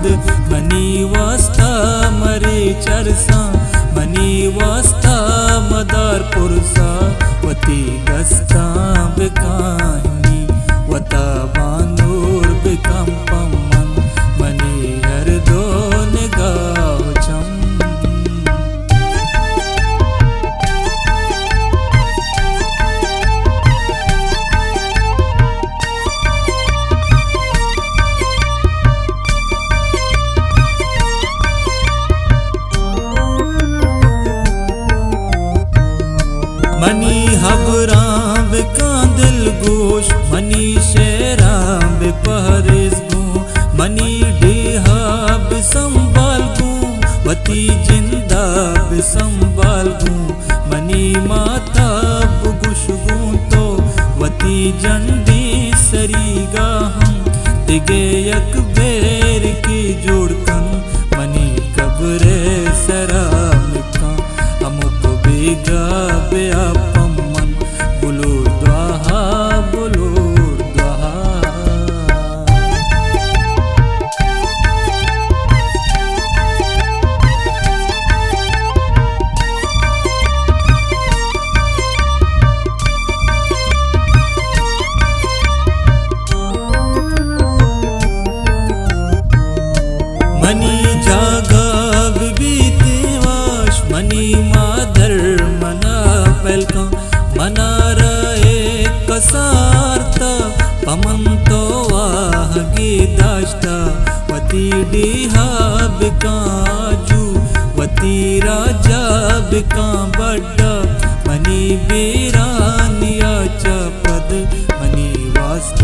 منی واستا مرے چرساں، منی واستا مدار پرسا، وتی دستاں بکاہنی، وتا بانور بکن پمن، منی ہر دو نگاہ و چم۔ منی ہبراں بکاں دلگوش، منی شعراں بہ پہریز گوں، منی ڈیہا بہ سنبھال گوں، وتی جندا بہ سنبھال گوں۔ منی ماتا بگوش گوں تو وتی جنڈیں سریگا ہم دگہ یک بیر کے جوڑ کن، منی قبر ءِ سرا مکن، ہمک بیگا بیا پمن، بلور دعا، بلور دعا۔ منی جاگہ بہ بیتیں واش، منی مادر منا پہل کن، منارا اے کسارتا، پمن تو واہگے داشتا، وتی ڈیہا بکاں آجو، وتی راجا بکاں بڈا، منی بیرانیا چہ پد، منی واسطہ